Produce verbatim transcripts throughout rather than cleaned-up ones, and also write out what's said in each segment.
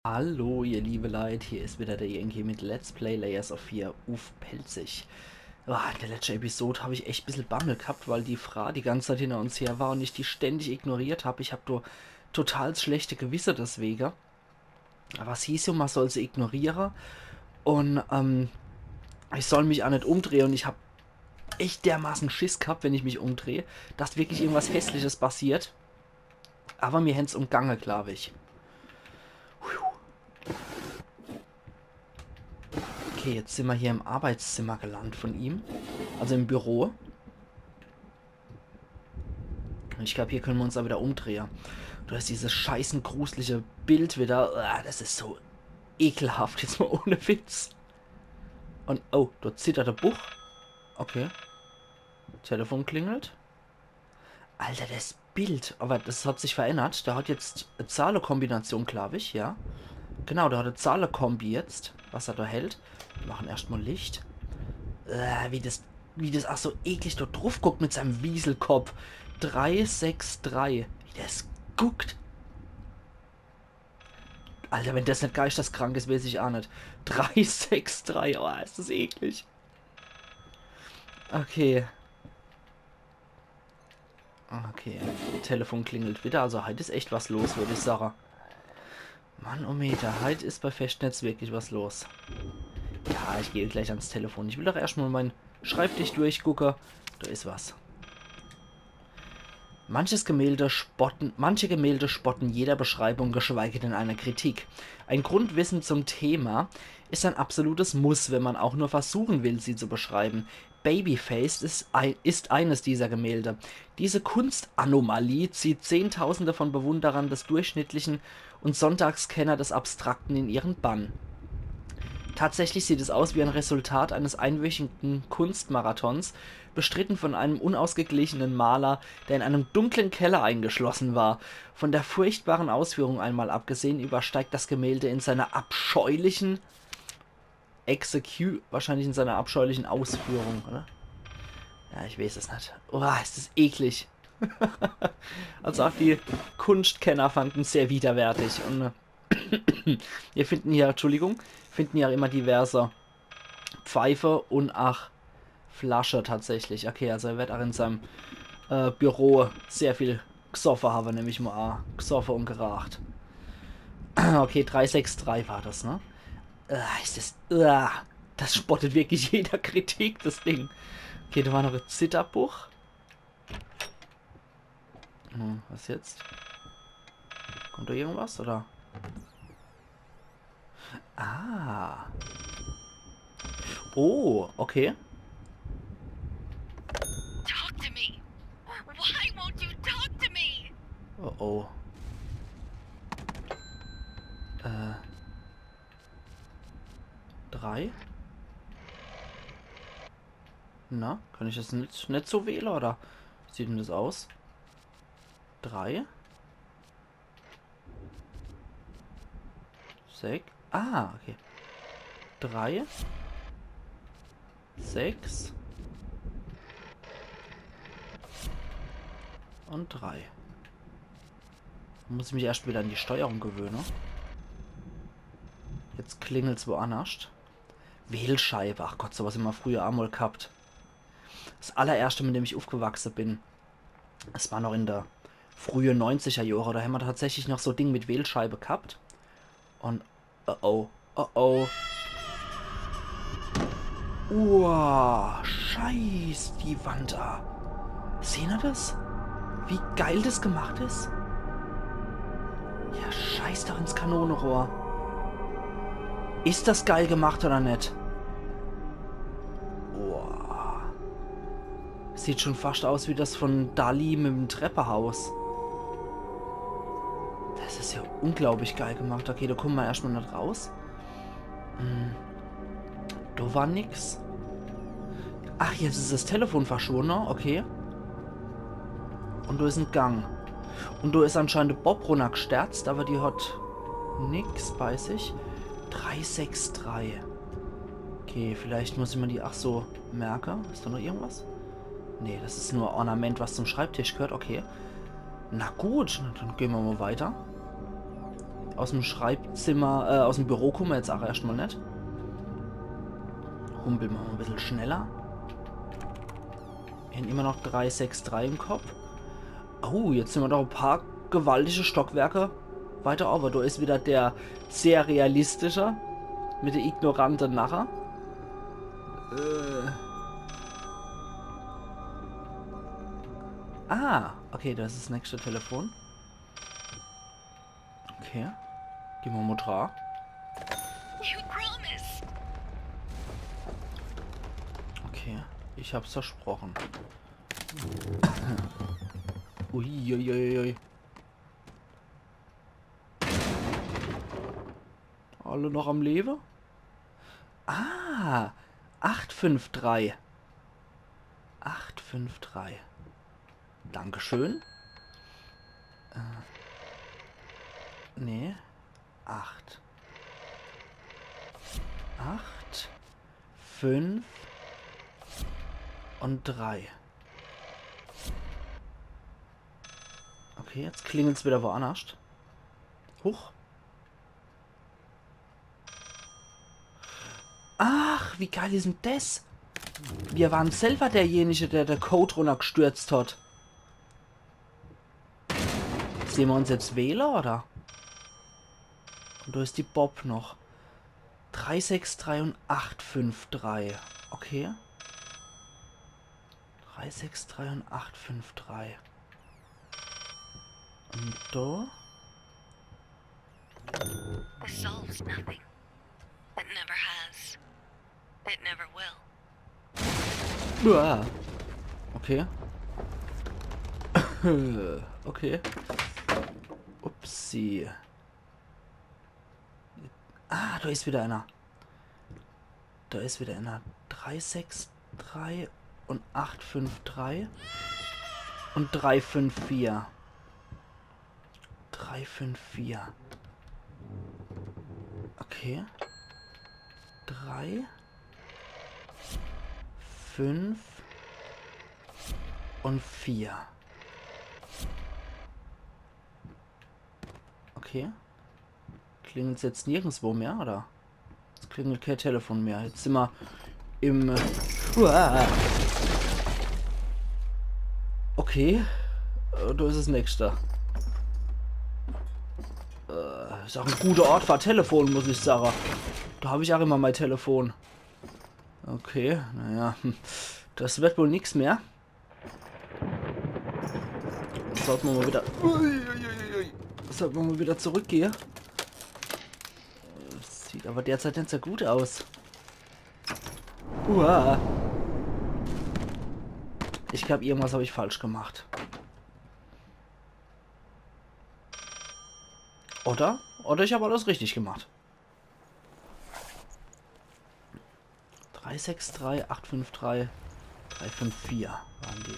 Hallo, ihr liebe Leit, hier is wieder der Yankee mit Let's Play Layers of Fear uff Pälzisch. Ah, in der letschte Episod hab ich echt bissel Bammel gehabt, weil die Fraa die ganze Zeit hinter uns her war und ich die ständig ignoriert hab. Ich hab do total 's schlechte Gewisse deswege. Aber es hieß jo, man soll se ignoriere und ähm, ich soll mich aa net umdrehe und ich hab echt dermaßen Schiss gehabt, wenn ich mich umdreh, dass wirklich irgendwas Hässliches passiert. Aber mir hän's umgange, glaub ich. Puh. Okay, jetzt sin mer hier im Arbeitszimmer gelandet von ihm. Also im Büro. Und ich glaub, hier können mer uns aa wieder umdrehe. Do is dieses scheißen grusliche Bild wieder. Ah, das is so ekelhaft, jetzt mal ohne Witz. Und, oh, do zittert e Buch. Okay. Telefon klingelt. Alter, das Bild. Aber das hat sich verändert. Der hat jetzt e Zahlekombination, glaub ich, ja. Genau, der hat e Zahlekombi jetzt, was er do hält. Wir machen erscht mal Licht. Äh, wie das, wie das aa so eklig do druff guckt mit seinem Wieselkopf. Drei sechs drei. Wie das guckt. Alter, wenn das net geisteskrank is, weiß ich aa net. Drei sechs drei, oh, is das eklig. Okay. Okay, Telefon klingelt wieder, also heit is echt was los, würd ich sage. Mannometer, heit is bei Festnetz wirklich was los. Ja, ich geh gleich ans Telefon. Ich will doch erscht mal mein Schreibtisch durchgucke. Do is was. Manches Gemälde spotten, manche Gemälde spotten jeder Beschreibung, geschweige denn einer Kritik. Ein Grundwissen zum Thema ist ein absolutes Muss, wenn man auch nur versuchen will, sie zu beschreiben. Babyface ist, ein, ist eines dieser Gemälde. Diese Kunstanomalie zieht Zehntausende von Bewunderern des durchschnittlichen und Sonntagskenner des Abstrakten in ihren Bann. Tatsächlich sieht es aus wie ein Resultat eines einwöchigen Kunstmarathons, bestritten von einem unausgeglichenen Maler, der in einem dunklen Keller eingeschlossen war. Von der furchtbaren Ausführung einmal abgesehen, übersteigt das Gemälde in seiner abscheulichen Execu-, wahrscheinlich in seiner abscheulichen Ausführung, oder? Ja, ich weiß es net. Uah, is das eklig. Also auch die Kunstkenner fanden sehr widerwärtig. Und äh, wir finden hier, Entschuldigung, finden ja immer diverse Pfeife und ach Flasche tatsächlich. Okay, also er wird auch in seinem äh, Büro sehr viel gsoffe habe, nemm ich mal an. Gsoffe und geraacht. Okay, drei sechs drei war das, ne? Äh, is das, äh, das spottet wirklich jeder Kritik, das Ding. Okay, da war noch e Zitterbuch. Hm, was jetzt? Kommt da irgendwas, oder? Ah. Oh, okay. Talk to me. Why won't you talk to me? Oh, oh. Äh. Drei? Na, kann ich das net, net so wähle, oder? Wie sieht denn das aus? Drei? Sechs? Ah, okay. Drei. Sechs. Und drei. Muss ich mich erscht wieder an die Steuerung gewöhne. Jetzt klingelt's woannerscht. Wählscheibe. Ach Gott, sowas immer früher emol gehabt. Das allererschte, mit dem ich uffgewachse bin, es war noch in der frühe neunziger Jahre, da hämmer tatsächlich noch so Ding mit Wählscheibe gehabt. Und oh oh, oh oh. Uah, scheiß die Wand a. Sehn er das? Wie geil das gemacht is? Ja, scheiß doch ins Kanonerohr. Is das geil gemacht oder net? Uah. Sieht schon fascht aus wie das von Dali mit'm Treppehaus. Das is ja unglaublich geil gemacht. Okay, da kumme mer erscht mal net raus. Hm. Da war nix. Ach, jetzt is das Telefon verschwunne. Okay. Und da is en Gang. Und da is anscheinend de Bob runnergsterzt, aber die hat nix bei sich. Drei sechs drei. Okay, vielleicht muss ich mir die ach so merke. Is da noch irgendwas? Nee, das is nur Ornament, was zum Schreibtisch gehört. Okay. Na gut, na, dann gehn mer mal weiter. Aus dem Schreibzimmer, äh, aus dem Büro kumme mer jetzt ach erscht mal net. Humpel mer mal e bissel schneller. Mir hän immer noch drei sechs drei im Kopp. Oh, jetzt sin mer doch e paar gewaltige Stockwerke weiter owwe. Do is wieder der sehr realistische mit de ignorante Narre. Äh. Ah, okay, das is das nächste Telefon. Okay. Geh mer mal dra. You promised. Okay, ich hab's versprochen. Uiuiuiui. Alle noch am Lewe? Ah, acht fünf drei. Acht fünf drei. Dankeschön. Äh, nee. Acht. Acht, fünf und drei. Okay, jetzt klingelt's wieder woannerscht. Huch. Ach, wie geil is denn des? Mir waren selwer derjenige, der de Code runnergstürzt hat. Sehn mer uns jetzt wähle, oder? Und do is die Bob noch. Drei sechs drei und acht fünf drei. Okay. Drei sechs drei und acht fünf drei. Und do? This solves nothing. It never has. It never will. Uah. Okay. Okay. Upsi. Ah, do is wieder einer. Do is wieder einer. Drei sechs drei und acht fünf drei und drei fünf vier. Drei fünf vier. Okay. Drei, fünf und vier. Okay. Klingelt's jetzt nirgendswo mehr, oder? Es klingelt kein Telefon mehr. Jetzt sin mer im, äh, uah. Okay. Äh, do is es nächste. Äh, is ach en guter Ort für e Telefon, muss ich sage. Do hab ich ach immer mei Telefon. Okay, naja. Hm. Das wird wohl nix mehr. Sollte mer mal wieder, ui, ui, ui, ui. Sollte mer mal wieder zurückgehe. Sieht aber derzeit net so gut aus. Uah. Ich glaub, irgendwas hab ich falsch gemacht. Oder? Oder ich hab alles richtig gemacht. Drei sechs drei, acht fünf drei, drei fünf vier waren die.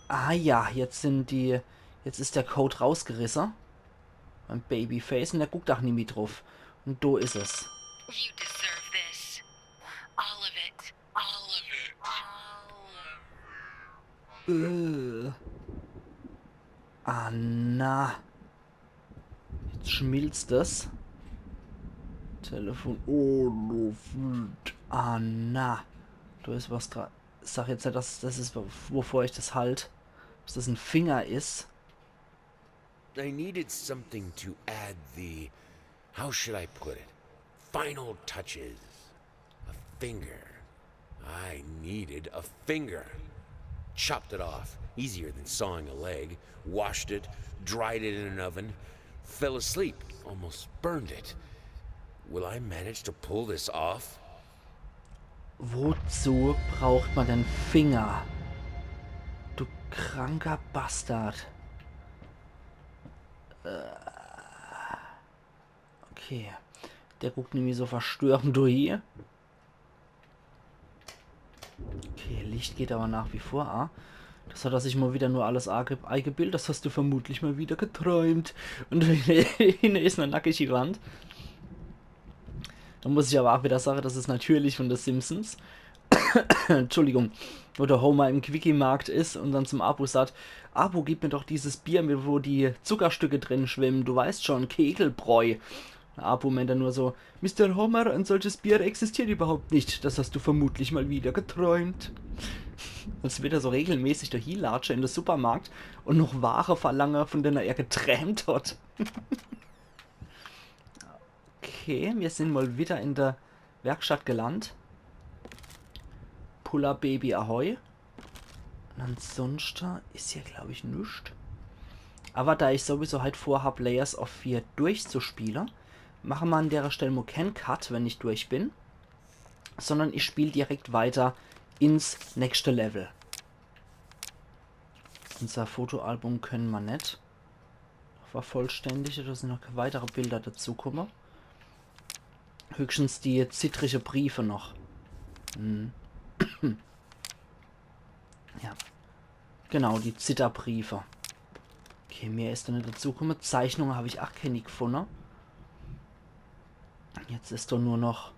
Ah ja, jetzt sin die, jetzt is der Code rausgerisse. Beim Babyface und der guckt ach nimmi druff. Und do is es. You deserve this. All of it. All of it. All of it. Äh. Ah, na. Jetzt schmilzt es. Telefon. Oh, no, wüt. Ah, na. Do is was dra-, sag jetzt net, dass das is, wo-, wovor ich das halt. Dass das en Finger is. I needed something to add the, how should I put it? Final touches. A finger. I needed a finger. Chopped it off. Easier than sawing a leg. Washed it. Dried it in an oven. Fell asleep. Almost burned it. Will I manage to pull this off? Wozu braucht man den Finger? Du kranker Bastard. Äh. Okay. Der guckt nämlich so verstörend durch hier. Okay, Licht geht aber nach wie vor a. Das hat er sich mal wieder nur alles a-, eigebildet. Das hast du vermutlich mal wieder geträumt. Und hinne is e nackischi Wand. Da muss ich aber auch wieder sagen, das is natürlich von The Simpsons. Entschuldigung. Wo der Homer im Quickie-Markt is und dann zum Apu sagt: „Apu, gib mir doch dieses Bier, mit, wo die Zuckerstücke drin schwimmen. Du weißt schon, Kegelbräu.“ Ab Moment dann nur so: „Mister Homer, ein solches Bier existiert überhaupt nicht. Das hast du vermutlich mal wieder geträumt.“ Als würde er so regelmäßig do hielatsche in de Supermarkt und noch Ware verlange, von dene er geträumt hat. Okay, mir sin mal wieder in de Werkstatt gelandet. Puller Baby Ahoi. Und ansonsten is hier, glaub ich, nix. Aber da ich sowieso halt vorhab, Layers of Fear durchzuspiele, mache ma an dere Stell mo kein Cut, wenn ich durch bin, sondern ich spiel direkt weiter ins nächste Level. Unser Fotoalbum können ma net vervollständige, da sin noch keine weitere Bilder dazukomme. Höchstens die zittrige Briefe noch. Hm. Ja. Genau, die Zitterbriefe. Okay, mehr is da net dazukomme. Zeichnunge hab ich ach keine gefunne. Jetzt is doch nur noch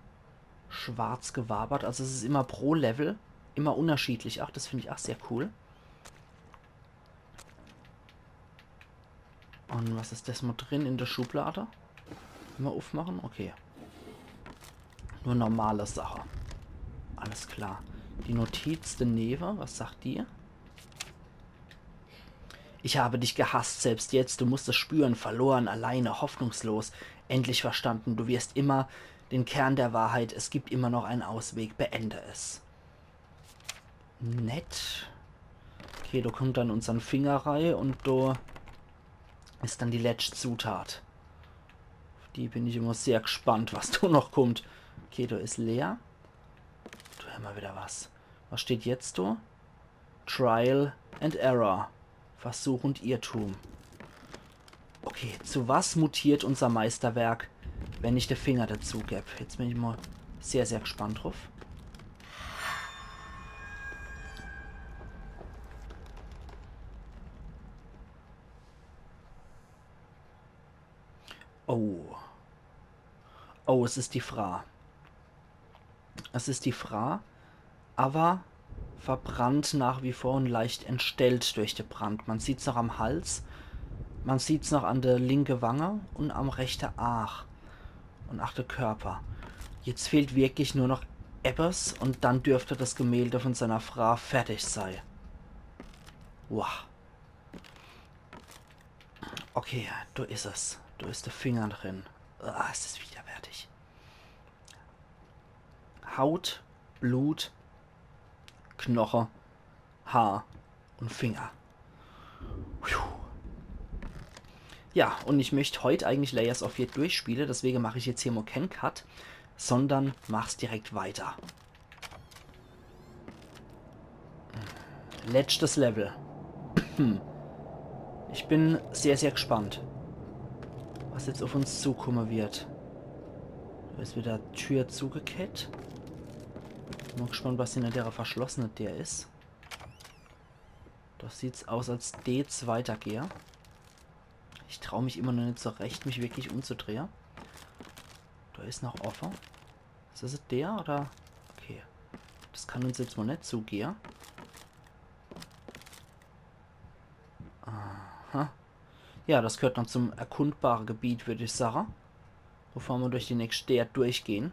schwarz gewabert. Also es is immer pro Level, immer unterschiedlich. Ach, das find ich ach sehr cool. Und was is das mal drin in der Schublade? Könne ma uffmache? Okay. Nur normale Sache. Alles klar. Die Notiz denewe, was sagt die? „Ich habe dich gehasst, selbst jetzt. Du musst es spüren. Verloren, alleine, hoffnungslos. Endlich verstanden. Du wirst immer den Kern der Wahrheit. Es gibt immer noch einen Ausweg. Beende es.“ Nett. Okay, da kommt dann unsern Finger rei und da is dann die letzte Zutat. Auf die bin ich immer sehr gespannt, was da noch kommt. Okay, da is leer. Da hämmer wieder was. Was steht jetzt da? Trial and Error. Versuch und Irrtum. Okay, zu was mutiert unser Meisterwerk, wenn ich de Finger dazu geb? Jetzt bin ich mal sehr, sehr gespannt drauf. Oh. Oh, es is die Fra. Es is die Fra, aber verbrannt nach wie vor und leicht entstellt durch de Brand. Man sieht's noch am Hals, man sieht's noch an de linke Wange und am rechte Aach und ach de Körper. Jetzt fehlt wirklich nur noch ebbes und dann dürfte das Gemälde von seiner Fra fertig sei. Wow. Okay, da is es. Da is de Finger drin. Ah, es is widerwärtig. Haut, Blut, Knoche, Haar und Finger. Puh. Ja, und ich möcht heut eigentlich Layers of Fear durchspiele, deswege mach ich jetzt hier mo kein Cut, sondern mach's direkt weiter. Letztes Level. Ich bin sehr, sehr gespannt, was jetzt auf uns zukommen wird. Da ist wieder Tür zugekehrt. Bin gespannt, was hinter der verschlossene Tür ist. Das sieht's aus, als deet's weitergehe. Ich trau mich immer noch nicht so recht, mich wirklich umzudrehen. Da ist noch offen. Ist das der oder? Okay. Das kann uns jetzt mal nicht zugehen. Aha. Ja, das gehört noch zum erkundbaren Gebiet, würde ich sagen. Bevor wir durch die nächste Tür durchgehen.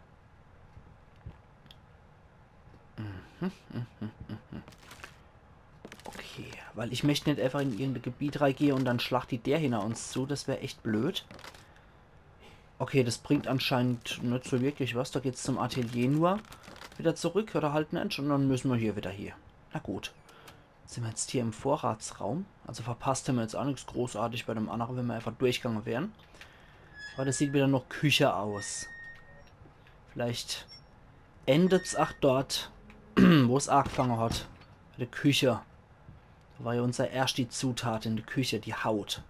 Mhm, mhm, mhm. Okay, weil ich möchte nicht einfach in irgendein Gebiet reingehen und dann schlacht die Tür hinter uns zu. Das wäre echt blöd. Okay, das bringt anscheinend nicht so wirklich was. Da geht's zum Atelier nur wieder zurück oder halt nicht. Und dann müssen wir hier wieder hier. Na gut. Sind wir jetzt hier im Vorratsraum? Also verpasst haben wir jetzt auch nichts großartig bei dem anderen, wenn wir einfach durchgegangen wären. Aber das sieht wieder noch Küche aus. Vielleicht endet's auch dort, wo's angefangen hat. Bei der Küche. Da war ja unser erste Zutat in der Küche, die Haut.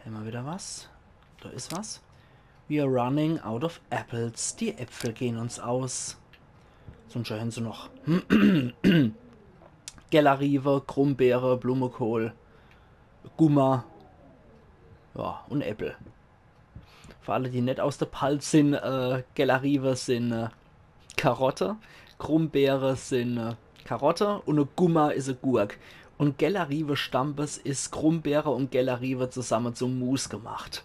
Hämmer wieder was? Da ist was. We are running out of apples. Die Äpfel gehen uns aus. Sonst hämmer noch Gellerive, Grumbeere, Blumenkohl, Gummer. Ja, und Äppel. Für alle, die net aus der Palz sind, äh, Gellerive sind, äh, Karotte, Grumbeere sind, äh, Karotte und e Gummer is e Gurk. Und Gellerive Stampes is Grumbeere und Gellerive zusammen zum Mousse gemacht.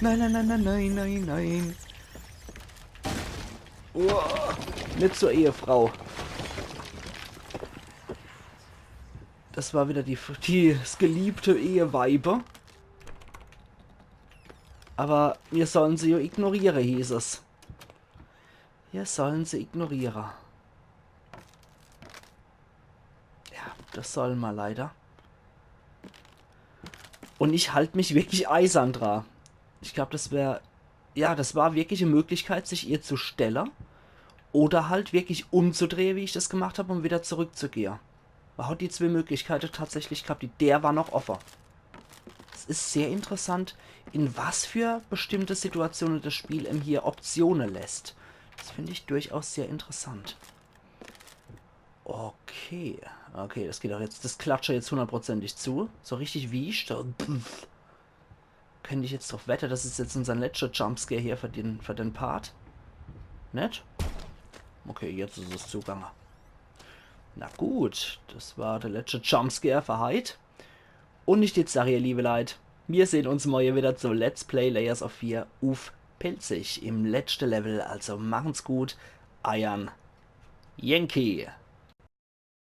Nein, nein, nein, nein, nein, nein, nein. Uah, net zur Ehefrau. Das war wieder die, die, das geliebte Eheweiber. Aber mir sollen se jo ignoriere, hieß es. Mir sollen se ignoriere. Ja, das sollen ma leider. Und ich halt mich wirklich eisern dra. Ich glaub, das wär, ja, das war wirklich e Möglichkeit, sich ihr zu stelle oder halt wirklich umzudrehe, wie ich das gemacht hab, und wieder zurückzugehe. Ma hat die zwee Möglichkeite tatsächlich gehabt, die Deer war noch offe. Es is sehr interessant, in was für bestimmte Situationen das Spiel em hier Optione lässt. Das find ich durchaus sehr interessant. Okay. Okay, das geht doch jetzt, das klatscht jetzt hundertprozentig zu. So richtig wie ich. So, pff. Könnt ich jetzt drauf wette, das is jetzt unser letschter Jumpscare hier für den, für den Part. Net? Okay, jetzt is es zugange. Na gut, das war der letschte Jumpscare für heit. Und ich jetzt sag, ihr liebe Leit, mir sehn uns morje wieder zu Let's Play Layers of Fear uff Pälzisch im letschte Level. Also machen's gut, eiern Yankee.